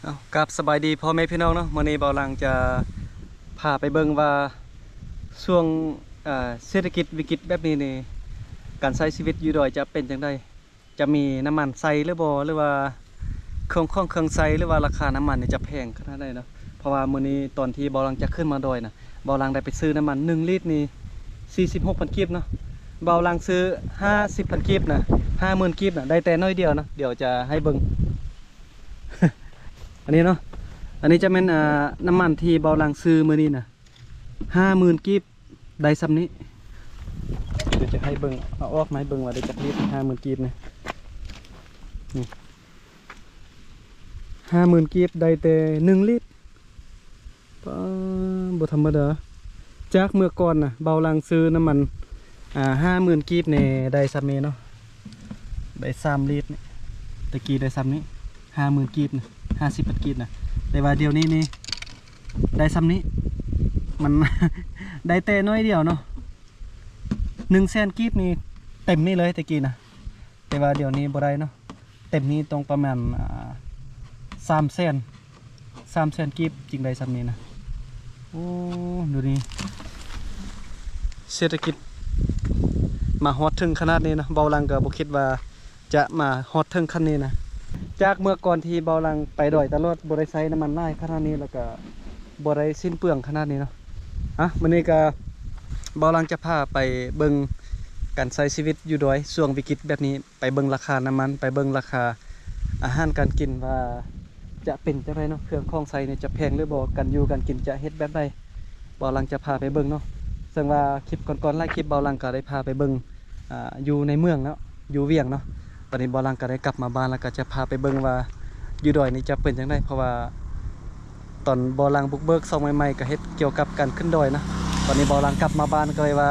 ເອົາ ກາບສະບາຍດີພໍ່ແມ່ພີ່ນ້ອງເນາະ, ມື້ນີ້ເບົາຫຼັງຈະພາໄປເບິ່ງວ່າຊ່ວງ ເອີ ເສດຖະກິດວິກິດແບບນີ້ນີ້ ການໃຊ້ຊີວິດຢູ່ດອຍຈະເປັນຈັ່ງໃດ, ຈະມີນ້ຳມັນໃຊ້ຫຼືບໍ່ ຫຼືວ່າເຄື່ອງຂອງເຄື່ອງໃຊ້ ຫຼືວ່າລາຄານ້ຳມັນນີ້ຈະແພງຂະໜາດໃດເນາະ. ເພາະວ່າມື້ນີ້ຕອນທີ່ເບົາຫຼັງຈະຂຶ້ນມາດອຍນະ ເບົາຫຼັງໄດ້ໄປຊື້ນ້ຳມັນໜຶ່ງລິດນີ້ສີ່ສິບຫົກພັນກີບເນາະ, ເບົາຫຼັງຊື້ຫ້າສິບພັນກີບນະ, ຫ້າໝື່ນກີບນະ ໄດ້ແຕ່ໜ້ອຍດຽວນະ, ດຽວຈະໃຫ້ເບິ່ງ. ອັນນີ້ເນາະ, ອັນນີ້ຈະແມ່ນ ອ່າ ນ້ຳມັນທີ່ເບົາຫຼັງຊື້ມື້ນີ້ນະ ຫ້າໝື່ນກີບ ໄດ້ຊ່ຳນີ້. ດຽວຈະໃຫ້ເບິ່ງ ເອົາອອກມາໃຫ້ເບິ່ງວ່າໄດ້ຈັກລິດ ຫ້າໝື່ນກີບນະ. ນີ້ ຫ້າໝື່ນກີບໄດ້ແຕ່ໜຶ່ງລິດ. ປ້າ ບໍ່ທຳມະດາ. ຈາກເມື່ອກ່ອນນະ ເບົາຫຼັງຊື້ນ້ຳມັນ ອ່າ ຫ້າໝື່ນກີບນີ້ໄດ້ຊ່ຳນີ້ເນາະ, ໄດ້ສາມລິດນີ້. ແຕ່ກີ້ໄດ້ຊ່ຳນີ້ ຫ້າໝື່ນກີບນະ, ຫ້າສິບພັນກີບນະ. ແຕ່ວ່າດຽວນີ້ນີ້ໄດ້ຊ່ຳນີ້, ມັນ ໄດ້ແຕ່ໜ້ອຍດຽວເນາະ. ໜຶ່ງແສນກີບນີ້ເຕັມນີ້ເລີຍແຕ່ກີ້ນະ, ແຕ່ວ່າດຽວນີ້ບໍ່ໄດ້ເນາະ. ເຕັມນີ້ຕ້ອງປະມານ ອ່າ ສາມແສນ ສາມແສນກີບຈຶ່ງໄດ້ຊ່ຳນີ້ນະ. ໂອ້ ດູນີ້ ເສດຖະກິດມາຮອດເຖິງຂະໜາດນີ້ນະ, ເບົາຫຼັງກໍບໍ່ຄິດວ່າຈະມາຮອດເຖິງຂັ້ນນີ້ນະ. ຈາກເມື່ອກ່ອນທີ່ເບົາຫຼັງໄປດອຍຕະຫຼອດ ບໍ່ໄດ້ໃຊ້ນ້ຳມັນຫຼາຍຂະໜາດນີ້ ແລ້ວກໍບໍ່ໄດ້ສິ້ນເປືອງຂະໜາດນີ້ເນາະ. ອ່ະ ມື້ນີ້ກໍເບົາຫຼັງຈະພາໄປເບິ່ງການໃຊ້ຊີວິດຢູ່ດອຍຊ່ວງວິກິດແບບນີ້. ໄປເບິ່ງລາຄານ້ຳມັນ, ໄປເບິ່ງລາຄາອາຫານການກິນວ່າຈະເປັນຈັ່ງໃດເນາະ, ເຄື່ອງຂອງໃຊ້ນີ້ຈະແພງຫຼືບໍ່, ການຢູ່ການກິນຈະເຮັດແບບໃດ, ເບົາຫຼັງຈະພາໄປເບິ່ງເນາະ. ເຊິ່ງວ່າຄລິບກ່ອນໆ ຫຼາຍຄລິບເບົາຫຼັງກໍໄດ້ພາໄປເບິ່ງ ອ່າ ຢູ່ໃນເມືອງເນາະ, ຢູ່ວຽງເນາະ. ຕອນນີ້ເບົາຫຼັງກໍໄດ້ກັບມາບ້ານ ແລ້ວກໍຈະພາໄປເບິ່ງວ່າຢູ່ດອຍນີ້ຈະເປັນຈັ່ງໃດ, ເພາະວ່າຕອນເບົາຫຼັງບຸກເບີກຊ່ອງໃໝ່ໆ ກໍເຮັດກ່ຽວກັບການຂຶ້ນດອຍນະ. ຕອນນີ້ເບົາຫຼັງກັບມາບ້ານ ກໍເລີຍວ່າ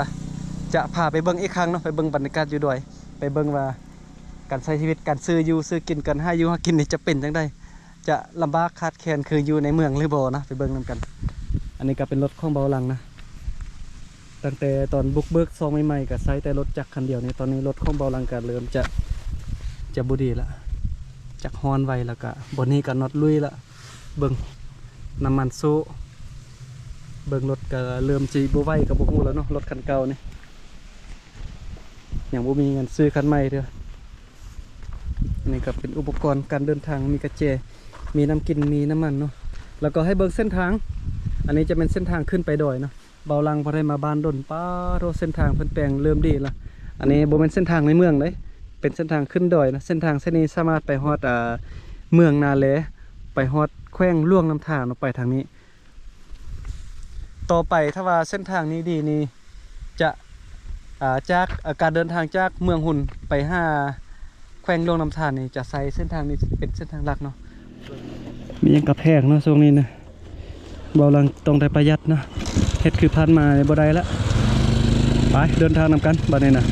ຈະພາໄປເບິ່ງອີກຄັ້ງເນາະ, ໄປເບິ່ງບັນຍາກາດຢູ່ດອຍ. ໄປເບິ່ງວ່າການໃຊ້ຊີວິດ, ການຊື້ຢູ່ຊື້ກິນ, ການຫາຢູ່ຫາກິນນີ້ຈະເປັນຈັ່ງໃດ, ຈະລຳບາກຂາດແຄນຄືຢູ່ໃນເມືອງຫຼືບໍ່ນະ, ໄປເບິ່ງນຳກັນ. ອັນນີ້ກໍເປັນລົດຂອງເບົາຫຼັງນະ, ຕັ້ງແຕ່ຕອນບຸກເບີກຊ່ອງໃໝ່ໆ ກໍໃຊ້ແຕ່ລົດຈັກຄັນດຽວນີ້. ຕອນນີ້ລົດຂອງເບົາຫຼັງກໍເລີ່ມຈະ ຈະບໍ່ດີລະ, ຈັກຮ້ອນໄວ ແລ້ວກໍບ່ອນນີ້ກໍນັອດລຸຍລະ. ເບິ່ງນ້ຳມັນໂຊ, ເບິ່ງລົດກໍເລີ່ມຊິບໍ່ໄຫວກໍບໍ່ຮູ້ແລ້ວເນາະ, ລົດຄັນເກົ່ານີ້ ຍັງບໍ່ມີເງິນຊື້ຄັນໃໝ່ເທື່ອ. ອັນນີ້ກໍເປັນອຸປະກອນການເດີນທາງ, ມີກະແຈ, ມີນ້ຳກິນ, ມີນ້ຳມັນເນາະ. ແລ້ວກໍໃຫ້ເບິ່ງເສັ້ນທາງ, ອັນນີ້ຈະແມ່ນເສັ້ນທາງຂຶ້ນໄປດອຍເນາະ. ເບົາຫຼັງບໍ່ໄດ້ມາບ້ານດົນ, ປາໂທ້ ເສັ້ນທາງເພິ່ນແປງເລີ່ມດີລະ. ອັນນີ້ບໍ່ແມ່ນເສັ້ນທາງໃນເມືອງເດ້, ເປັນເສັ້ນທາງຂຶ້ນດອຍນະ. ເສັ້ນທາງເສັ້ນນີ້ສາມາດໄປຮອດ ອ່າ ເມືອງນາແລ, ໄປຮອດແຂວງຫຼວງນ້ຳທາເນາະ, ໄປທາງນີ້. ຕໍ່ໄປຖ້າວ່າເສັ້ນທາງນີ້ດີນີ້ ຈະ ອ່າ ຈາກ ອ່າ ການເດີນທາງຈາກເມືອງຮຸນໄປຫາແຂວງຫຼວງນ້ຳທານີ້ ຈະໃຊ້ເສັ້ນທາງນີ້ເປັນເສັ້ນທາງຫຼັກເນາະ. ມີຫຍັງກະແພງເນາະຊ່ວງນີ້ນະ, ເບົາຫຼັງຕ້ອງໄດ້ປະຢັດເນາະ, ເຮັດຄືຜ່ານມານີ້ບໍ່ໄດ້ລະ. ໄປເດີນທາງນຳກັນບາດນີ້ນະ.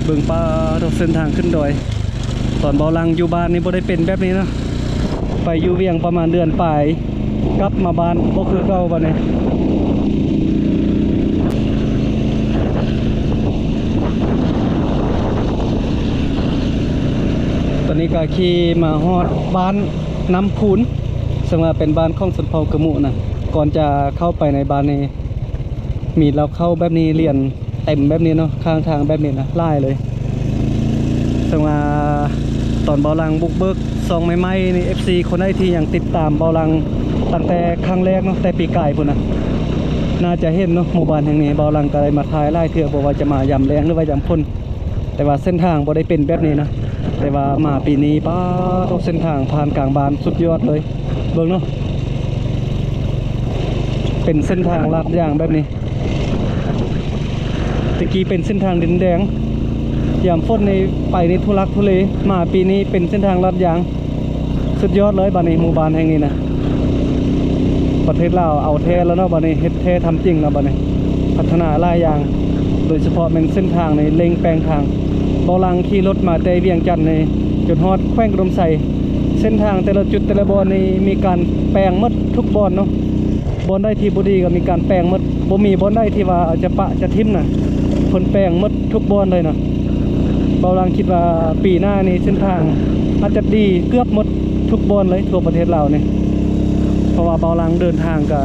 ເບິ່ງ ປາໂທ້ ເສັ້ນທາງຂຶ້ນດອຍ. ຕອນເບົາຫຼັງຢູ່ບ້ານນີ້ບໍ່ໄດ້ເປັນແບບນີ້ເນາະ, ໄປຢູ່ວຽງປະມານເດືອນປາຍ ກັບມາບ້ານບໍ່ຄືເກົ່າບາດນີ້. ຕອນນີ້ກໍຂີ່ມາຮອດບ້ານນ້ຳພູນ, ເຊິ່ງວ່າເປັນບ້ານຂອງຊົນເຜົ່າກະມຸນະ. ກ່ອນຈະເຂົ້າໄປໃນບ້ານນີ້ ມີເລົ້າເຂົ້າແບບນີ້ລຽນເຕັມແບບນີ້ເນາະ, ຂ້າງທາງແບບນີ້ນະ ຫຼາຍເລີຍ. ເຊິ່ງວ່າຕອນເບົາຫຼັງບຸກເບີກຊ່ອງໃໝ່ໆນີ້ ເອັຟຊີ ຄົນໃດທີ່ຍັງຕິດຕາມເບົາຫຼັງຕັ້ງແຕ່ຄັ້ງແລກເນາະ, ແຕ່ປີກາຍພຸ້ນນະ ໜ້າຈະເຫັນເນາະ ໝູ່ບ້ານແຫ່ງນີ້. ເບົາຫຼັງກໍໄດ້ມາຖ່າຍຫຼາຍເທື່ອ, ບໍ່ວ່າຈະມາຍາມແລ້ງ ຫຼືວ່າຍາມຝົນ, ແຕ່ວ່າເສັ້ນທາງບໍ່ໄດ້ເປັນແບບນີ້ນະ. ແຕ່ວ່າມາປີນີ້ ປາໂທ້ ເສັ້ນທາງຜ່ານກາງບ້ານສຸດຍອດເລີຍ. ເບິ່ງເນາະ, ເປັນເສັ້ນທາງລາດຢາງແບບນີ້. ແຕ່ກີ້ເປັນເສັ້ນທາງດິນແດງ, ຍາມຝົນນີ້ໄປນີ້ທຸລັກທຸເລ, ມາປີນີ້ເປັນເສັ້ນທາງລາດຢາງ. ສຸດຍອດເລີຍບາດນີ້, ໝູ່ບ້ານແຫ່ງນີ້ນະ ປະເທດລາວເອົາແທ້ແລ້ວເນາະ, ບາດນີ້ເຮັດແທ້ທຳຈິງແລ້ວ. ບາດນີ້ພັດທະນາຫຼາຍຢ່າງ, ໂດຍສະເພາະແມ່ນເສັ້ນທາງນີ້ ເລັ່ງແປງທາງ. ເບົາຫຼັງຂີ່ລົດມາແຕ່ວຽງຈັນນີ້ ຈົນຮອດແຂວງອຸດົມໄຊ, ເສັ້ນທາງແຕ່ລະຈຸດແຕ່ລະບ່ອນນີ້ມີການແປງໝົດທຸກບ່ອນເນາະ. ບ່ອນໃດທີ່ບໍ່ດີກໍມີການແປງໝົດ, ບໍ່ມີບ່ອນໃດທີ່ວ່າຈະປະຈະຖິ້ມນະ, ເພິ່ນແປງໝົດທຸກບ່ອນເລີຍນະ. ເບົາຫຼັງຄິດວ່າປີໜ້ານີ້ເສັ້ນທາງອາດຈະດີເກືອບໝົດທຸກບ່ອນເລີຍ ທົ່ວປະເທດລາວນີ້. ເພາະວ່າເບົາຫຼັງເດີນທາງກະ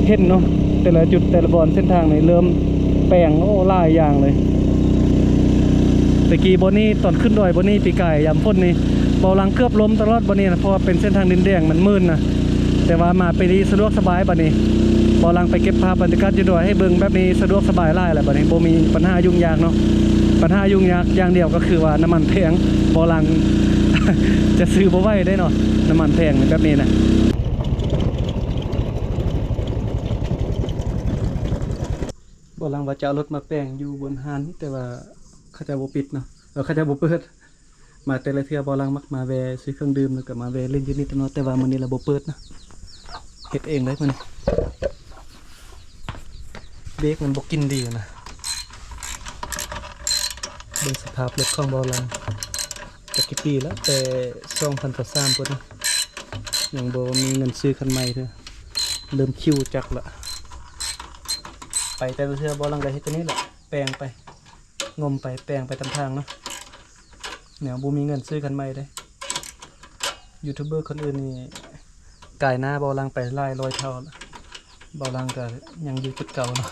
ເຫັນເນາະ ແຕ່ລະຈຸດແຕ່ລະບ່ອນເສັ້ນທາງນີ້ເລີ່ມແປງ ໂອ້ ຫຼາຍຢ່າງເລີຍ. ແຕ່ກີ້ບ່ອນນີ້ ຕອນຂຶ້ນດອຍບ່ອນນີ້ ປີກາຍຍາມຝົນນີ້ ເບົາຫຼັງເກືອບລົ້ມຕະຫຼອດບ່ອນນີ້ນະ ເພາະວ່າເປັນເສັ້ນທາງດິນແດງ ມັນມື່ນນະ. ແຕ່ວ່າມາປີນີ້ສະດວກສະບາຍບາດນີ້ ເບົາຫຼັງໄປເກັບພາບບັນຍາກາດຢູ່ດອຍໃຫ້ເບິ່ງແບບນີ້ ສະດວກສະບາຍຫຼາຍແລ້ວບາດນີ້ ບໍ່ມີບັນຫາຫຍຸ້ງຍາກເນາະ. ບັນຫາຫຍຸ້ງຍາກຢ່າງດຽວກໍຄືວ່ານ້ຳມັນແພງ ເບົາຫຼັງຈະຊື້ບໍ່ໄຫວເດ້ເນາະ ນ້ຳມັນແພງແບບນີ້ນະ. ເບົາຫຼັງວ່າຈະເອົາລົດມາແປງຢູ່ບົນຮ້ານ ແຕ່ວ່າເຂົາເຈົ້າບໍ່ປິດເນາະ ເອີ ເຂົາເຈົ້າບໍ່ເປີດ. ມາແຕ່ລະເທື່ອເບົາຫຼັງມັກມາແວ່ຊື້ເຄື່ອງດື່ມ ແລ້ວກໍມາແວ່ຫຼິ້ນຢູ່ນີ້ຕະຫຼອດ ແຕ່ວ່າມື້ນີ້ລະບໍ່ເປີດນະ ເຮັດເອງເລີຍມື້ນີ້. ເບຣກມັນບໍ່ກິນດີນະ. ເບິ່ງສະພາບລົດຂອງເບົາຫຼັງ ຈັກກີ່ປີແລ້ວ ແຕ່ສອງພັນຊາວສາມພຸ້ນນະ ຍັງບໍ່ມີເງິນຊື້ຄັນໃໝ່ເທື່ອ ເລີ່ມຄິວຈັກລະ. ໄປແຕ່ລະເທື່ອເບົາຫຼັງກໍເຮັດຕົວນີ້ແຫຼະ ແປງໄປ ງົມໄປ ແປງໄປຕາມທາງເນາະ ແນວບໍ່ມີເງິນຊື້ຄັນໃໝ່ເດ້. ຢູທູບເບີຄົນອື່ນນີ້ກາຍໜ້າເບົາຫຼັງໄປຫຼາຍຮ້ອຍເທົ່າລະ ເບົາຫຼັງກໍຍັງຢູ່ຈຸດເກົ່າເນາະ.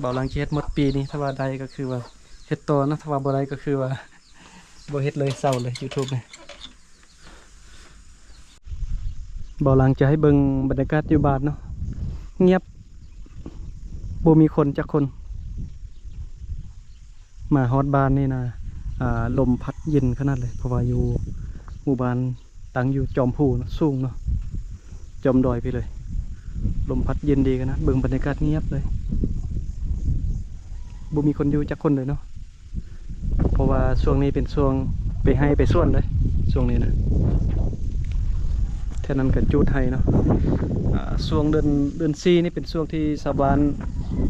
ເບົາຫຼັງຊິເຮັດໝົດປີນີ້ ຖ້າວ່າໄດ້ກໍຄືວ່າເຮັດຕໍ່ເນາະ ຖ້າວ່າບໍ່ໄດ້ກໍຄືວ່າບໍ່ເຮັດເລີຍ ເຊົາເລີຍຢູທູບນີ້. ເບົາຫຼັງຈະໃຫ້ເບິ່ງບັນຍາກາດຢູ່ບ້ານເນາະ ງຽບ ບໍ່ມີຄົນຈັກຄົນ. ມາຮອດບ້ານນີ້ນະ ອ່າ ລົມພັດເຢັນຂະໜາດເລີຍ ເພາະວ່າຢູ່ໝູ່ບ້ານຕັ້ງຢູ່ຈອມພູເນາະ ສູງເນາະ ຈອມດອຍພີ້ເລີຍ. ລົມພັດເຢັນດີຂະໜາດ ເບິ່ງບັນຍາກາດງຽບເລີຍ ບໍ່ມີຄົນຢູ່ຈັກຄົນເລີຍເນາະ. ເພາະວ່າຊ່ວງນີ້ເປັນຊ່ວງໄປໄຮ່ໄປສວນເດ້ ຊ່ວງນີ້ນະ. ແຖວນັ້ນກໍຈູດໄຮ່ເນາະ ອ່າ ຊ່ວງເດືອນ ເດືອນສີ່ນີ້ເປັນຊ່ວງທີ່ຊາວບ້ານ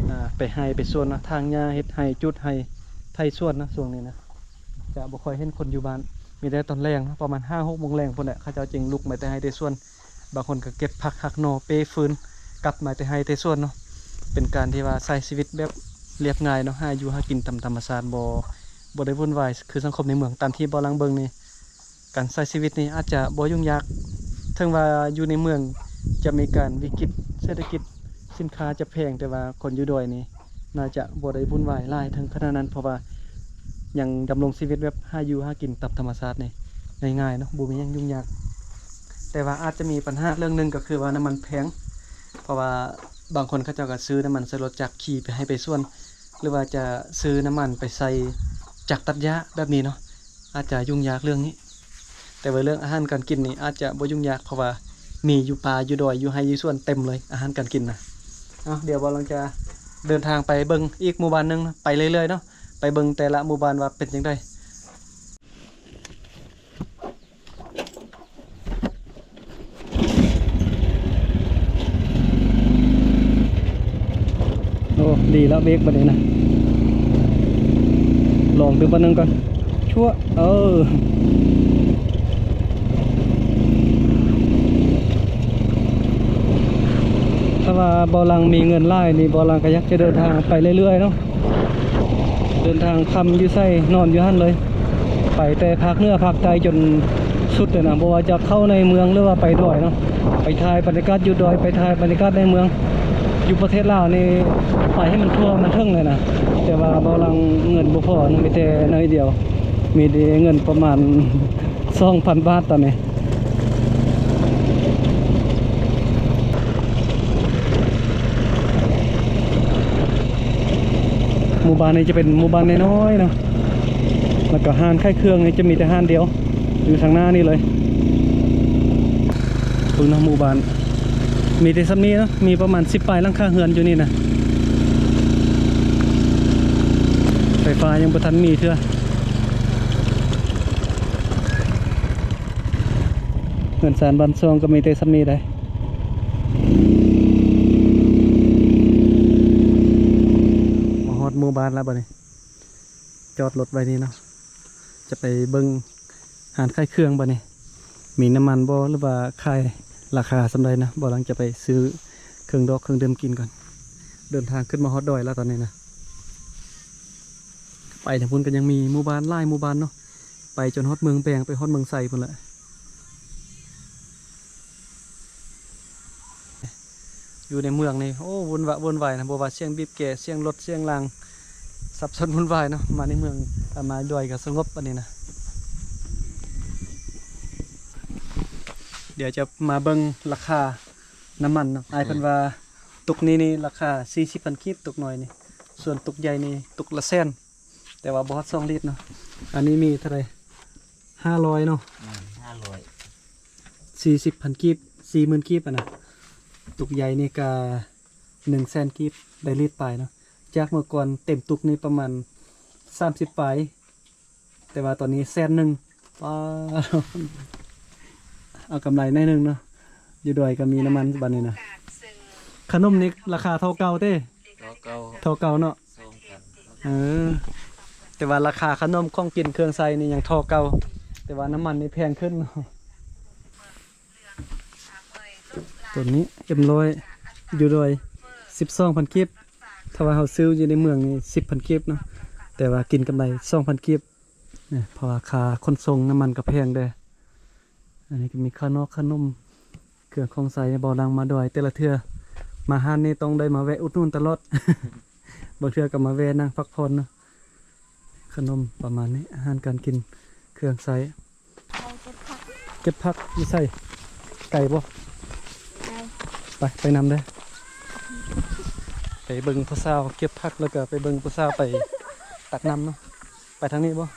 ອ່າ ໄປໄຮ່ໄປສວນເນາະ ຖາງຫຍ້າ ເຮັດໄຮ່ ຈູດໄຮ່ ໄຖສວນເນາະ. ຊ່ວງນີ້ນະ ຈະບໍ່ຄ່ອຍເຫັນຄົນຢູ່ບ້ານ ມີແຕ່ຕອນແລງເນາະ ປະມານຫ້າຫົກໂມງແລງພຸ້ນແຫຼະ ເຂົາເຈົ້າຈຶ່ງລຸກມາແຕ່ໄຮ່ແຕ່ສວນ. ບາງຄົນກໍເກັບຜັກຫັກໜໍ່ ເປ້ຟືນ ກັບມາແຕ່ໄຮ່ແຕ່ສວນເນາະ. ເປັນການທີ່ວ່າໃຊ້ຊີວິດແບບລຽບງ່າຍເນາະ ຫາຢູ່ຫາກິນຕາມທຳມະຊາດ ບໍ່ ບໍ່ໄດ້ວຸ່ນວາຍຄືສັງຄົມໃນເມືອງ. ຕາມທີ່ເບົາຫຼັງເບິ່ງນີ້ ການໃຊ້ຊີວິດນີ້ອາດຈະບໍ່ຫຍຸ້ງຍາກ ເຖິງວ່າຢູ່ໃນເມືອງຈະມີການວິກິດເສດຖະກິດ ສິນຄ້າຈະແພງ ແຕ່ວ່າຄົນຢູ່ດອຍນີ້ໜ້າຈະບໍ່ໄດ້ວຸ່ນວາຍຫຼາຍເຖິງຂະໜາດນັ້ນ ເພາະວ່າຍັງດຳລົງຊີວິດແບບຫາຢູ່ຫາກິນຕາມທຳມະຊາດນີ້ງ່າຍໆເນາະ ບໍ່ມີຫຍັງຫຍຸ້ງຍາກ. ແຕ່ວ່າອາດຈະມີບັນຫາເລື່ອງໜຶ່ງ ກໍຄືວ່ານ້ຳມັນແພງ ເພາະວ່າບາງຄົນເຂົາເຈົ້າກໍຊື້ນ້ຳມັນໃສ່ລົດຈັກຂີ່ໄປໄຮ່ໄປສວນ ຫຼືວ່າຈະຊື້ນ້ຳມັນໄປໃສ່ຈັກຕັດຫຍ້າແບບນີ້ເນາະ ອາດຈະຫຍຸ້ງຍາກເລື່ອງນີ້. ແຕ່ວ່າເລື່ອງອາຫານການກິນນີ້ອາດຈະບໍ່ຫຍຸ້ງຍາກ ເພາະວ່າມີຢູ່ປ່າຢູ່ດອຍ ຢູ່ໄຮ່ຢູ່ສວນເຕັມເລີຍ ອາຫານການກິນນະ. ເອົາ ດຽວເບົາຫຼັງຈະເດີນທາງໄປເບິ່ງອີກໝູ່ບ້ານໜຶ່ງ ໄປເລື້ອຍໆເນາະ ໄປເບິ່ງແຕ່ລະໝູ່ບ້ານວ່າເປັນຈັ່ງໃດ. ໂອ້ ດີແລ້ວເບຣກບັດນີ້ນະ ລອງດູບັດໜຶ່ງກ່ອນ ຊົ່ວ ເອີ ຖ້າວ່າເບົາຫຼັງມີເງິນຫຼາຍນີ້ ເບົາຫຼັງກໍຢາກຈະເດີນທາງໄປເລື້ອຍໆເນາະ. ເດີນທາງຄ່ຳຢູ່ໃສນອນຢູ່ຫັ້ນເລີຍ ໄປແຕ່ພາກເໜືອພາກໃຕ້ຈົນສຸດເລີຍນະ ບໍ່ວ່າຈະເຂົ້າໃນເມືອງ ຫຼືວ່າໄປດອຍເນາະ ໄປຖ່າຍບັນຍາກາດຢູ່ດອຍ ໄປຖ່າຍບັນຍາກາດໃນເມືອງ. ຢູ່ປະເທດລາວນີ້ໄປໃຫ້ມັນທົ່ວມັນເຖິງເລີຍນະ ແຕ່ວ່າເບົາຫຼັງເງິນບໍ່ພໍນະ ມີແຕ່ໜ້ອຍດຽວ ມີແຕ່ເງິນປະມານ ສອງພັນບາດຕອນນີ້. ໝູ່ບ້ານນີ້ຈະເປັນໝູ່ບ້ານນ້ອຍໆເນາະ ແລ້ວກໍຮ້ານຂາຍເຄື່ອງນີ້ຈະມີແຕ່ຮ້ານດຽວ ຢູ່ທາງໜ້ານີ້ເລີຍ. ເບິ່ງເນາະ ໝູ່ບ້ານ ມີແຕ່ສ່ຳນີ້ເນາະ ມີປະມານສິບປາຍຫຼັງຄາເຮືອນຢູ່ນີ້ນະ ໄຟຟ້າຍັງບໍ່ທັນມີເທື່ອ. ເຮືອນຊານບ້ານຊ່ອງກໍມີແຕ່ສ່ຳນີ້ໄດ໋. ມາຮອດໝູ່ບ້ານແລ້ວບັດນີ້ ຈອດລົດໄວ້ນີ້ເນາະ ຈະໄປເບິ່ງຮ້ານຂາຍເຄື່ອງບັດນີ້ ມີນ້ຳມັນບໍ່ ຫຼືວ່າຂາຍລາຄາສ່ຳໃດນະ. ເບົາຫຼັງຈະໄປຊື້ເຄື່ອງດອກເຄື່ອງດື່ມກິນກ່ອນ ເດີນທາງຂຶ້ນມາຮອດດອຍແລ້ວຕອນນີ້ນະ. ໄປທາງພຸ້ນກໍຍັງມີໝູ່ບ້ານຫຼາຍໝູ່ບ້ານເນາະ. ໄປ ປຈົນຮອດເມືອງແບງ ໄປຮອດເມືອງໄຊພຸ້ນແຫຼະ. ຢູ່ໃນເມືອງນີ້ ໂອ້ ວຸ່ນວະວຸ່ນວາຍນະ ບໍ່ວ່າສຽງບີບແກ ສຽງລົດ ສຽງລາງ ສັບສົນວຸ່ນວາຍເນາະ. ມາໃນເມືອງ ອາ ມາດອຍກໍສະຫງົບອັນນີ້ນະ. ດຽວຈະມາເບິ່ງລາຄານ້ຳມັນເນາະ. ອ້າຍເພິ່ນວ່າຕຸກນີ້ນີ້ລາຄາສີ່ສິບພັນກີບ ຕຸກນ້ອຍນີ້, ສ່ວນຕຸກໃຫຍ່ນີ້ຕຸກລະແສນ. ແຕ່ວ່າບໍ່ຮອດສອງລິດເນາະ. ອັນນີ້ມີເທົ່າໃດ? ຫ້າຮ້ອຍເນາະ. ອືມ ຫ້າຮ້ອຍ ສີ່ສິບພັນກີບ ສີ່ໝື່ນກີບຫັ້ນນະ. ຕຸກໃຫຍ່ນີ້ກະໜຶ່ງແສນກີບ ໄດ້ລິດປາຍເນາະ. ຈາກເມື່ອກ່ອນເຕັມຕຸກນີ້ປະມານສາມສິບປາຍ ແຕ່ວ່າຕອນນີ້ແສນໜຶ່ງ. ປາ ເອົາກຳໄລໜ້ອຍໜຶ່ງເນາະ. ຢູ່ດອຍກໍມີນ້ຳມັນບັດນີ້ນະ. ຂະໜົມນີ້ລາຄາເທົ່າເກົ່າເດ້? ເທົ່າເກົ່າ ເທົ່າເກົ່າເນາະ. ສອງພັນ ເອີ ແຕ່ວ່າລາຄາຂະໜົມ ຂອງກິນເຄື່ອງໃຊ້ນີ້ຍັງທໍ່ເກົ່າ ແຕ່ວ່ານ້ຳມັນນີ້ແພງຂຶ້ນເນາະ. ຕົວນີ້ ເອັມຮ້ອຍ ຢູ່ດອຍ ສິບສອງພັນກີບ. ຖ້າວ່າເຮົາຊື້ຢູ່ໃນເມືອງນີ້ສິບພັນກີບເນາະ ແຕ່ວ່າກິນກຳໄລສອງພັນກີບ. ນີ້ ເພາະວ່າຄ່າຂົນສົ່ງນ້ຳມັນກໍແພງເດ້. ອັນນີ້ກໍມີຂະໜອກຂະໜົມ ເຄື່ອງຂອງໃຊ້. ເບົາຫຼັງມາດອຍແຕ່ລະເທື່ອ ມາຮ້ານນີ້ຕ້ອງໄດ້ມາແວະອຸດໜູນຕະຫຼອດ. ບາງເທື່ອກໍມາແວະນັ່ງພັກຜ່ອນເນາະ. ຂະໜົມປະມານນີ້ ອາຫານການກິນ ເຄື່ອງໃຊ້. ເກັບຜັກຢູ່ໃສ? ໄກບໍ່? ໄກ. ໄປ ໄປນຳເດີ້. ໄປເບິ່ງຜູ້ສາວເກັບຜັກ ແລ້ວກໍໄປເບິ່ງຜູ້ສາວໄປຕັກນ້ຳເນາະ. ໄປທາງນີ້ບໍ່?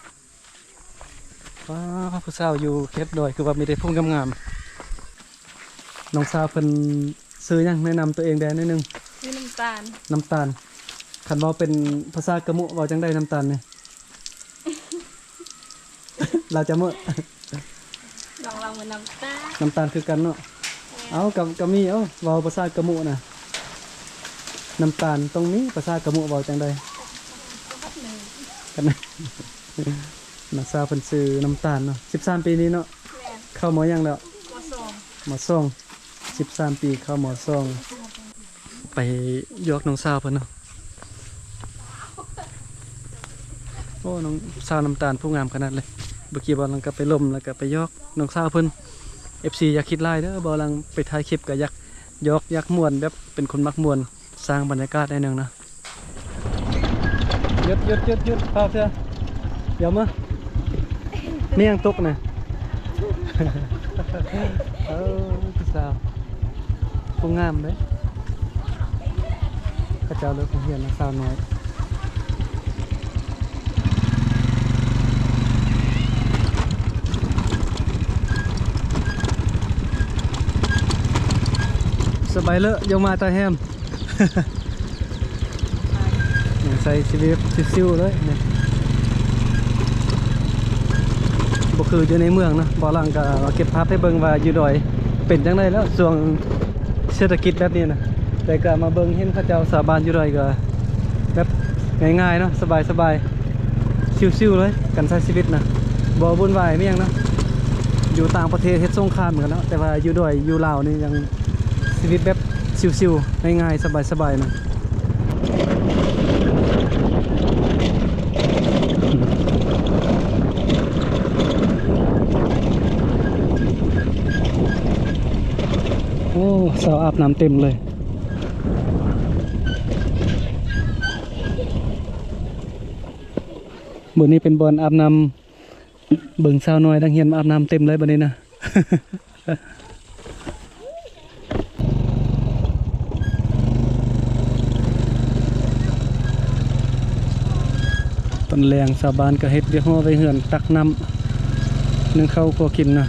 ວ້າ ຜູ້ສາວຢູ່ເຂດດອຍ ຄືວ່າມີແຕ່ຜູ້ງາມໆ. ນ້ອງສາວເພິ່ນຊື່ຫຍັງ? ແນະນຳຕົວເອງແດ່ໜ້ອຍໜຶ່ງ. ຊື່ນ້ຳຕານ. ນ້ຳຕານ. ຄັນເວົ້າເປັນພາສາກະມຸ ເວົ້າຈັ່ງໃດ ນ້ຳຕານນີ້? ລາວຈະເໝີ ນ້ອງລາວເໝີນ້ຳຕານ. ນ້ຳຕານຄືກັນເນາະ. ແມ່ນ. ເອົ້າ ກະ ກະມີ ເອົ້າ ເວົ້າພາສາກະມຸນະ. ນ້ຳຕານຕ້ອງມີພາສາກະມຸ ເວົ້າຈັ່ງໃດ? ກັນ ນ້ອງສາວເພິ່ນຊື່ນ້ຳຕານເນາະ. ສິບສາມປີນີ້ເນາະ. ແມ່ນ. ເຂົ້າ ມໍ ຫຍັງແລ້ວ? ມໍສອງ. ມໍສອງ ສິບສາມປີ ເຂົ້າ ມໍສອງ. ໄປຢອກນ້ອງສາວເພິ່ນເນາະ. ໂອ້ ນ້ອງສາວນ້ຳຕານຜູ້ງາມຂະໜາດເລີຍ. ເມື່ອກີ້ເບົາຫຼັງກໍໄປລົມ ແລ້ວກໍໄປຢອກນ້ອງສາວເພິ່ນ. ເອັຟຊີ ຢ່າຄິດຫຼາຍເດີ້ ເບົາຫຼັງໄປຖ່າຍຄລິບກໍຢາກຢອກ ຢາກມ່ວນ ແບບເປັນຄົນມັກມ່ວນ ສ້າງບັນຍາກາດໜ້ອຍໜຶ່ງເນາະ. ຢຸດ ຢຸດ ຢຸດ ຢຸດ ພາບເທື່ອ ດຽວມາ. ມີຫຍັງຕົກນະ? ເອີ ຜູ້ສາວຜູ້ງາມເດ້. ເຂົາເຈົ້າເລີກໂຮງຮຽນນະ ສາວນ້ອຍ. ສະບາຍເລີຍ ຢາກມາຕາແຮມ. ຍັງໃຊ້ຊີວິດຊິວໆເລີຍນີ້ ບໍ່ຄືຢູ່ໃນເມືອງເນາະ. ເບົາຫຼັງກໍເກັບພາບໃຫ້ເບິ່ງວ່າຢູ່ດອຍເປັນຈັ່ງໃດແລ້ວ ຊ່ວງເສດຖະກິດແບບນີ້ນະ. ແຕ່ກໍມາເບິ່ງເຫັນເຂົາເຈົ້າຊາວບ້ານຢູ່ດອຍກໍແບບງ່າຍໆເນາະ ສະບາຍໆ ຊິວໆເລີຍ ການໃຊ້ຊີວິດນະ ບໍ່ວຸ່ນວາຍມີຫຍັງເນາະ. ຢູ່ຕ່າງປະເທດເຮັດສົງຄາມເໝືອນກັນເນາະ ແຕ່ວ່າຢູ່ດອຍຢູ່ລາວນີ້ຍັງ ຊີວິດແບບຊິວໆ ງ່າຍໆ ສະບາຍໆນະ. ໂອ້ ສາວອາບນ້ຳເຕັມເລີຍ. ບ່ອນນີ້ເປັນບ່ອນອາບນ້ຳ. ເບິ່ງສາວນ້ອຍນັກຮຽນອາບນ້ຳເຕັມເລີຍບັດນີ້ນະ. ຕອນແລງຊາວບ້ານກໍເຮັດວຽກຫໍໄວ້ເຮືອນ ຕັກນ້ຳ ໜຶ້ງເຂົ້າຄົວກິນນະ.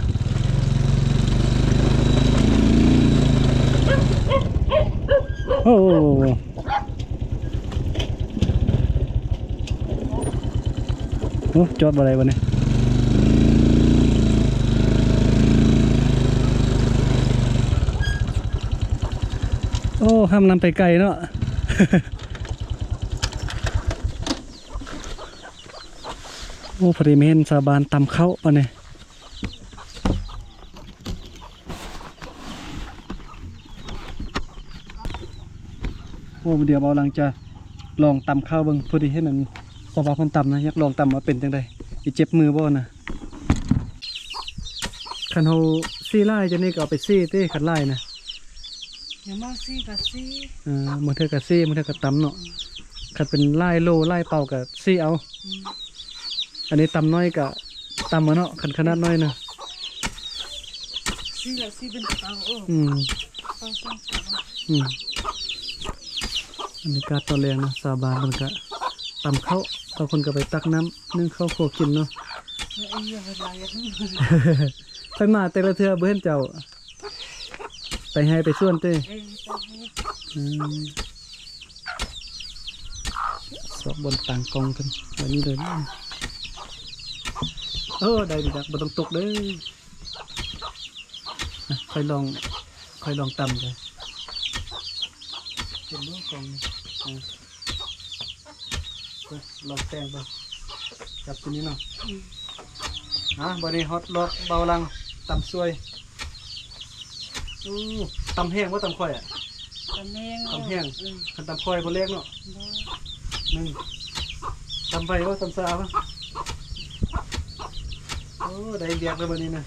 ໂອ້ ໂອ້ ຈອດບໍ່ໄດ້ບັດນີ້. ໂອ້ ຫ້າມນຳໄປໄກເນາະ. ໂອ້ ພໍດີມາເຫັນຊາວບ້ານຕຳເຂົ້າປານນີ້. ໂອ້ ດຽວເບົາຫຼັງຈະລອງຕຳເຂົ້າເບິ່ງ ພໍດີເຫັນອັນຊາວບ້ານເພິ່ນຕຳນະ ຢາກລອງຕຳວ່າເປັນຈັ່ງໃດ ຊິເຈັບມືບໍ່ນະ. ຄັນເຮົາສີຫຼາຍຈັ່ງນີ້ກໍເອົາໄປສີຕິ ຄັນຫຼາຍນະ. ຢ່າມາສີກໍສີ ເອີ ບາງເທື່ອກໍສີ ບາງເທື່ອກໍຕຳເນາະ. ອືມ ຄັນເປັນຫຼາຍໂລຫຼາຍເປົາກໍສີເອົາ. ອືມ ອັນນີ້ຕຳນ້ອຍກໍຕຳເອົາເນາະ ຄັນຂະໜາດນ້ອຍນະ. ສີລະສີເປັນເປົາ. ໂອ້ ອືມ ເປົາສອງເປົາ. ອືມ ບັນຍາກາດຕອນແລງເນາະ ຊາວບ້ານເພິ່ນກະຕຳເຂົ້າ ບາງຄົນກະໄປຕັກນ້ຳ ໜຶ້ງເຂົ້າຄົວກິນເນາະ. ເອີ ເອີ ຂ້ອຍມາແຕ່ລະເທື່ອບໍ່ເຫັນເຈົ້າ ໄປໄຮ່ໄປສວນຕິ? ເອີ ໄປໄຮ່. ອືມ ຊອກບ່ອນຕັ້ງກ້ອງເພິ່ນ ໄວ້ນີ້ເດີ. ໂອ້ ໄດ້ດີດອກ ບໍ່ຕ້ອງຕົກເດີ. ອ່ະ ຂ້ອຍລອງ ຂ້ອຍລອງຕຳເດີ. ເຫັນບໍ່ກ້ອງນີ້? ອ່າ ເບິ່ງ ລອງແຕງເບິ່ງ ຈັບຕົວນີ້ເນາະ. ອືມ ອ່າ ບັດນີ້ຮອດລອດເບົາຫຼັງ ຕຳຊ່ວຍ. ໂອ້ ຕຳແຮງບໍ່ ຕຳຄ່ອຍອະ? ຕຳແຮງ ຕຳແຮງ. ອືມ ຄັນຕຳຄ່ອຍບໍ່ແຫຼກເນາະ. ບໍ່ ໜຶ່ງ ຕຳໄວບໍ່ ຕຳຊ້າບໍ່? ໂອ້ ໄດ້ວຽກແລ້ວບັດນີ້ນະ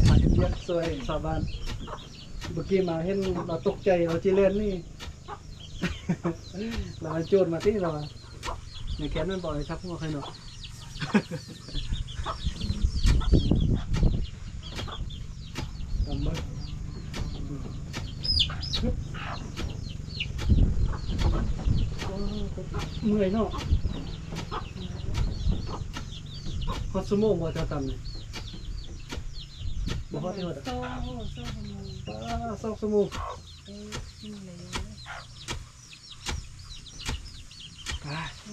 ມາເຮັດວຽກຊ່ວຍຊາວບ້ານ. ເມື່ອກີ້ມາເຫັນລາວຕົກໃຈ ລາວຊິແລ່ນໜີ ລາວໂຈນມາຕິ ລາວວ່າ ໃນແຄມນັ້ນບໍ່ໃຫ້ທັບຫົວໃຄເນາະ. ຕຳເບິ່ງ ໂອ້ ເມື່ອຍເນາະ. ຮອດຊົ່ວໂມງບໍ່ເຈົ້າຕຳນີ້? ບໍ່ຮອດ ຮອດ ສອງ ສອງຊົ່ວໂມງ. ປ້າ ສອງຊົ່ວໂມງ. ເອີ ກິນເລີຍ. ອ່າ ໂ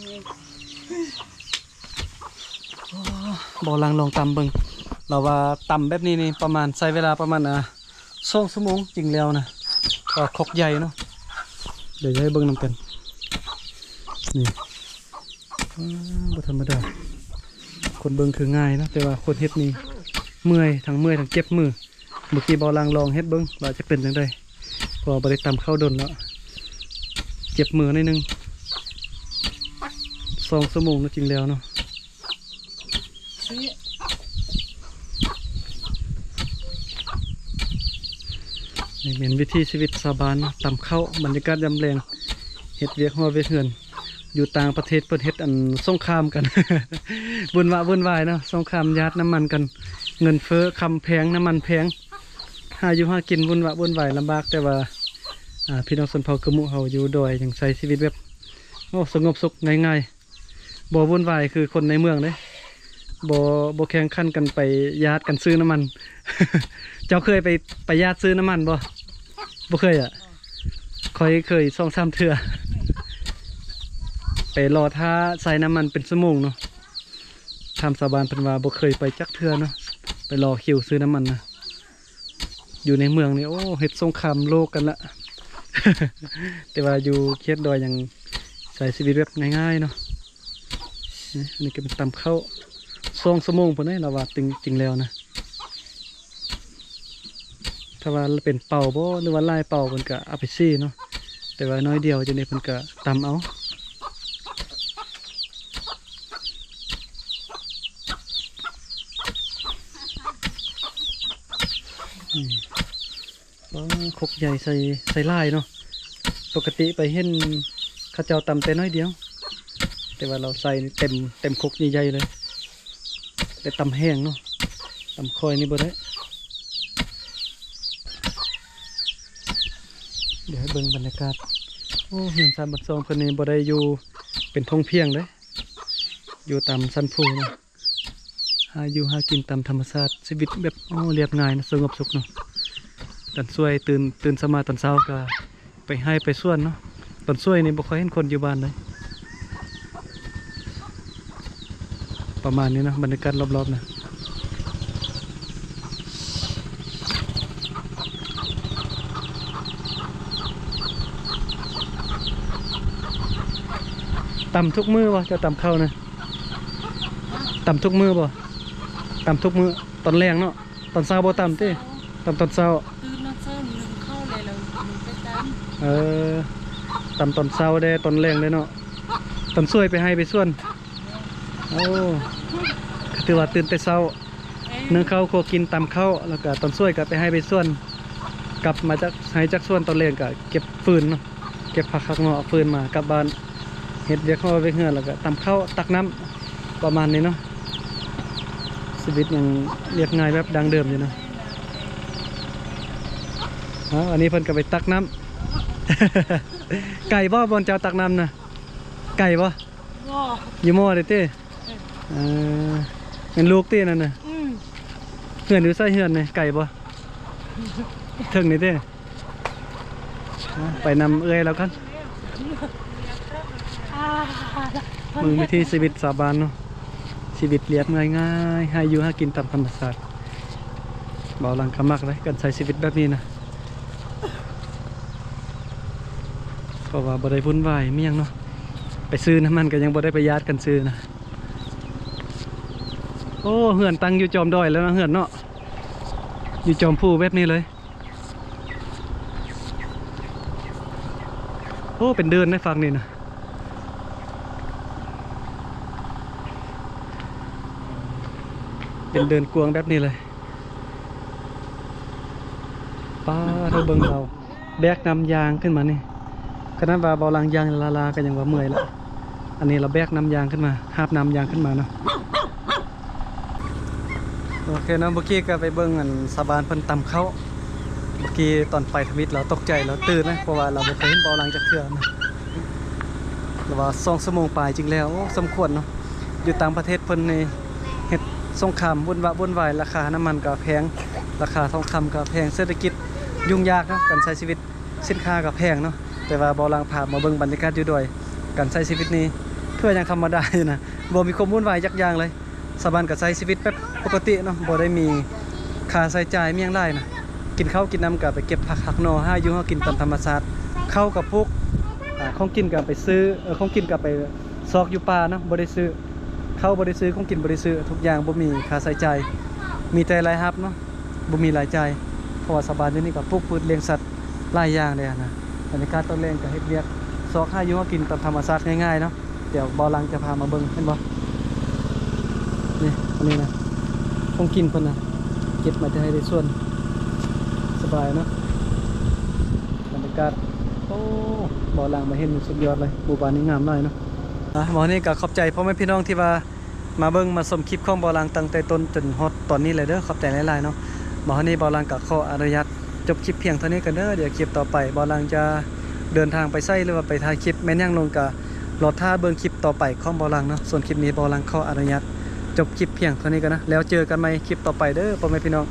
ອ້ ເບົາຫຼັງລອງຕຳເບິ່ງ ລາວວ່າຕຳແບບນີ້ນີ້ປະມານ ໃຊ້ເວລາປະມານ ອ່າ ສອງຊົ່ວໂມງຈຶ່ງແລ້ວນະ ເພາະວ່າຄົກໃຫຍ່ເນາະ. ດຽວຈະໃຫ້ເບິ່ງນຳກັນ ນີ້ ວ້າ ບໍ່ທຳມະດາ. ຄົນເບິ່ງຄືງ່າຍເນາະ ແຕ່ວ່າຄົນເຮັດນີ້ເມື່ອຍ ທັງເມື່ອຍທັງເຈັບມື. ເມື່ອກີ້ເບົາຫຼັງລອງເຮັດເບິ່ງວ່າຈະເປັນຈັ່ງໃດ ເພາະວ່າບໍ່ໄດ້ຕຳເຂົ້າດົນແລ້ວ ເຈັບມືໜ້ອຍໜຶ່ງ. ສອງຊົ່ວໂມງນະຈຶ່ງແລ້ວເນາະ. ນີ້ແມ່ນວິຖີຊີວິດຊາວບ້ານເນາະ ຕຳເຂົ້າ ບັນຍາກາດຍາມແລງ ເຮັດວຽກຮົ້ວວຽກເຮືອນ. ຢູ່ຕ່າງປະເທດເພິ່ນເຮັດອັນສົງຄາມກັນ ວຸ້ນວະວຸ້ນວາຍເນາະ ສົງຄາມຢາດນ້ຳມັນກັນ ເງິນເຟີ້ ຄຳແພງ ນ້ຳມັນແພງ ຫາຢູ່ຫາກິນວຸ້ນວະວຸ້ນວາຍລຳບາກ. ແຕ່ວ່າ ອ່າ ພີ່ນ້ອງຊົນເຜົ່າກຶມມຸເຮົາຢູ່ດອຍຍັງໃຊ້ຊີວິດແບບ ໂອ້ ສະຫງົບສຸກ ງ່າຍໆ ບໍ່ວຸ້ນວາຍຄືຄົນໃນເມືອງເດ້ ບໍ່ ບໍ່ແຂ່ງຂັນກັນໄປຢາດກັນຊື້ນ້ຳມັນ. ເຈົ້າເຄີຍໄປ ໄປຢາດຊື້ນ້ຳມັນບໍ່? ບໍ່ເຄີຍອະ. ຂ້ອຍເຄີຍສອງສາມເທື່ອ ໄປລໍຖ້າໃສ່ນ້ຳມັນເປັນຊົ່ວໂມງເນາະ. ຖາມຊາວບ້ານເພິ່ນວ່າບໍ່ເຄີຍໄປຈັກເທື່ອເນາະ ໄປລໍຄິວຊື້ນ້ຳມັນນະ. ຢູ່ໃນເມືອງນີ້ ໂອ້ ເຮັດສົງຄາມໂລກກັນລະ ແຕ່ວ່າຢູ່ເຂດດອຍຍັງໃຊ້ຊີວິດແບບງ່າຍໆເນາະ. ນີ້ ອັນນີ້ກໍເປັນຕຳເຂົ້າ ສອງຊົ່ວໂມງພຸ້ນເດ້ ລາວວ່າຈິງ ຈິງແລ້ວນະ. ຖ້າວ່າເປັນເປົາບໍ່ ຫຼືວ່າຫຼາຍເປົາ ເພິ່ນກະເອົາໄປສີເນາະ ແຕ່ວ່າໜ້ອຍດຽວຈັ່ງໃດເພິ່ນກະຕຳເອົາ. ອືມ ວ້າ ຄົກໃຫຍ່ໃສ່ ໃສ່ຫຼາຍເນາະ. ປົກກະຕິໄປເຫັນເຂົາເຈົ້າຕຳແຕ່ໜ້ອຍດຽວ ແຕ່ວ່າລາວໃສ່ເຕັມ ເຕັມຄົກໃຫຍ່ໆເລີຍ. ແຕ່ຕຳແຮງເນາະ ຕຳຄ່ອຍນີ້ບໍ່ໄດ້. ດຽວໃຫ້ເບິ່ງບັນຍາກາດ ໂອ້ ເຮືອນຊານບ້ານຊ່ອງເພິ່ນນີ້ບໍ່ໄດ້ຢູ່ເປັນທົ່ງພຽງເດ້ ຢູ່ຕາມຊັ້ນພູເນາະ. ຫາຢູ່ຫາກິນຕາມທຳມະຊາດ ຊີວິດແບບ ໂອ້ ລຽບງ່າຍເນາະ ສະຫງົບສຸກເນາະ. ຕອນຊ່ວຍຕື່ນ ຕື່ນເຊົ້າມາຕອນເຊົ້າກະໄປໄຮ່ໄປສວນເນາະ. ຕອນຊ່ວຍນີ້ບໍ່ຄ່ອຍເຫັນຄົນຢູ່ບ້ານເລີຍ. ປະມານນີ້ເນາະ ບັນຍາກາດລອບໆນະ. ຕຳທຸກມື້ບໍ່ ເຈົ້າຕຳເຂົ້ານະ? ຕຳທຸກມື້ບໍ່? ຕຳທຸກມື້ ຕອນແລງເນາະ. ຕອນເຊົ້າບໍ່ຕຳຕິ? ຕຳຕອນເຊົ້າ ຕື່ນນອນເຊົ້າ ໜຶ້ງເຂົ້າແລ້ວ ແລ້ວໜຶ້ງໄປຕຳ. ເອີ ຕຳຕອນເຊົ້າແດ່ ຕອນແລງແດ່ເນາະ. ຕອນຊ່ວຍໄປໄຮ່ໄປສວນ. ໂອ້ ຖືວ່າຕື່ນແຕ່ເຊົ້າ. ເອີ ໜຶ້ງເຂົ້າ ຄົວກິນ ຕຳເຂົ້າ ແລ້ວກໍຕອນສວຍກໍໄປໄຮ່ໄປສວນ ກັບມາຈາກໄຮ່ຈາກສວນ ຕອນແລງກໍເກັບຟືນເນາະ ເກັບຜັກຫັກໜໍ່ ເອົາຟືນມາກັບບ້ານ ເຮັດວຽກຫໍວຽກເຮືອນ ແລ້ວກໍຕຳເຂົ້າ ຕັກນ້ຳ ປະມານນີ້ເນາະ. ຊີວິດຍັງລຽບງ່າຍແບບດັ້ງເດີມຢູ່ເນາະ. ເອົາ ອັນນີ້ເພິ່ນກໍໄປຕັກນ້ຳ ໄກບໍ່ ບ່ອນເຈົ້າຕັກນ້ຳນະ? ໄກບໍ່? ບໍ່ ຢູ່ມໍເດ້ຕິ? ເອີ ເອີ ແມ່ນລູກຕິນັ້ນນະ? ອືມ ເຮືອນຢູ່ໃສເຮືອນນີ້? ໄກບໍ່? ເທິງນີ້ຕິ? ເອົາ ໄປນຳເອື້ອຍລາວກ່ອນ. ເບິ່ງວິຖີຊີວິດຊາວບ້ານເນາະ ຊີວິດລຽບງ່າຍໆ ຫາຢູ່ຫາກິນຕາມທຳມະຊາດ. ເບົາຫຼັງກໍມັກເດ້ ການໃຊ້ຊີວິດແບບນີ້ນະ ເພາະວ່າບໍ່ໄດ້ວຸ່ນວາຍມີຫຍັງເນາະ ໄປຊື້ນ້ຳມັນກໍຍັງບໍ່ໄດ້ໄປຢາດກັນຊື້ນະ. ໂອ້ ເຮືອນຕັ້ງຢູ່ຈອມດອຍແລ້ວເນາະ ເຮືອນເນາະ ຢູ່ຈອມພູແບບນີ້ເລີຍ. ໂອ້ ເປັນເດີ່ນໃນຝັ່ງນີ້ນະ ເປັນເດີ່ນກວ້າງແບບນີ້ເລີຍ. ປ້າດ ເບິ່ງເຮົາແບກນ້ຳຢາງຂຶ້ນມານີ້ ຂະໜາດວ່າເບົາຫຼັງຍ່າງລ້າໆ ກໍຍັງວ່າເມື່ອຍລະ. ອັນນີ້ລາວແບກນ້ຳຢາງຂຶ້ນມາ ຫາບນ້ຳຢາງຂຶ້ນມາເນາະ. ໂອເຄເນາະ ເມື່ອກີ້ກໍໄປເບິ່ງອັນຊາວບ້ານເພິ່ນຕຳເຂົ້າ. ເມື່ອກີ້ຕອນໄປທຳອິດລາວຕົກໃຈ ລາວຕື່ນນະ ເພາະວ່າລາວບໍ່ເຄີຍເຫັນເບົາຫຼັງຈັກເທື່ອນະ. ລາວວ່າສອງຊົ່ວໂມງປາຍຈຶ່ງແລ້ວ. ໂອ້ ສົມຄວນເນາະ ຢູ່ຕ່າງປະເທດເພິ່ນນີ້ເຮັດສົງຄາມວຸ່ນວະວຸ່ນວາຍ ລາຄານ້ຳມັນກໍແພງ ລາຄາທອງຄຳກໍແພງ ເສດຖະກິດຫຍຸ້ງຍາກເນາະ ການໃຊ້ຊີວິດ ສິນຄ້າກໍແພງເນາະ. ແຕ່ວ່າເບົາຫຼັງພາມາເບິ່ງບັນຍາກາດຢູ່ດອຍ ການໃຊ້ຊີວິດນີ້ຖືວ່າຍັງທຳມະດາຢູ່ນະ ບໍ່ມີຄວາມວຸ່ນວາຍຈັກຢ່າງເລີຍ. ຊາວບ້ານກໍໃຊ້ຊີວິດແບບປົກກະຕິເນາະ ບໍ່ໄດ້ມີຄ່າໃຊ້ຈ່າຍມີຫຍັງຫຼາຍນະ. ກິນເຂົ້າກິນນ້ຳກໍໄປເກັບຜັກຫັກໜໍ່ ຫາຢູ່ຫາກິນຕາມທຳມະຊາດ. ເຂົ້າກໍປູກ ອາ ຂອງກິນກໍໄປຊື້ ເອີ ຂອງກິນກໍໄປຊອກຢູ່ປ່າເນາະ ບໍ່ໄດ້ຊື້. ເຂົ້າບໍ່ໄດ້ຊື້ ຂອງກິນບໍ່ໄດ້ຊື້ ທຸກຢ່າງບໍ່ມີຄ່າໃຊ້ຈ່າຍ ມີແຕ່ລາຍຮັບເນາະ ບໍ່ມີລາຍຈ່າຍ. ເພາະວ່າຊາວບ້ານຢູ່ນີ້ກໍປູກພືດລ້ຽງສັດຫຼາຍຢ່າງເດ້ນະ. ບັນຍາກາດຕອນແລງກໍເຮັດວຽກ ຊອກຫາຢູ່ຫາກິນຕາມທຳມະຊາດງ່າຍໆເນາະ. ດຽວເບົາຫຼັງຈະພາມາເບິ່ງ ເຫັນບໍ່ ນີ້ ອັນນີ້ນະ ຂອງກິນເພິ່ນນະ ເກັບມາແຕ່ໄຮ່ແຕ່ສວນ ສະບາຍເນາະ ບັນຍາກາດ. ໂອ້ ເບົາຫຼັງມາເຫັນສຸດຍອດເລີຍ ໝູ່ບ້ານນີ້ງາມຫຼາຍເນາະ. ອ່ະ ມື້ນີ້ກໍຂອບໃຈພໍ່ແມ່ພີ່ນ້ອງທີ່ວ່າມາເບິ່ງມາຊົມຄລິບຂອງເບົາຫຼັງຕັ້ງແຕ່ຕົ້ນຈົນຮອດຕອນນີ້ເລີຍເດີ ຂອບໃຈຫຼາຍໆເນາະ. ມື້ນີ້ເບົາຫຼັງກໍຂໍອະນຸຍາດ ຈົບຄລິບພຽງເທົ່ານີ້ກ່ອນເດີ. ດຽວຄລິບຕໍ່ໄປເບົາຫຼັງຈະເດີນທາງໄປໃສ ຫຼືວ່າໄປຖ່າຍຄລິບແມ່ນຫຍັງລົງ ກະລໍຖ້າເບິ່ງຄລິບຕໍ່ໄປຂອງເບົາຫຼັງເນາະ. ສ່ວນຄລິບນີ້ເບົາຫຼັງຂໍອະນຸຍາດຈົບຄລິບພຽງເທົ່ານີ້ກ່ອນນະ ແລ້ວເຈີກັນໃໝ່ຄລິບຕໍ່ໄປເດີ ພໍ່ແມ່ພີ່ນ້ອງ.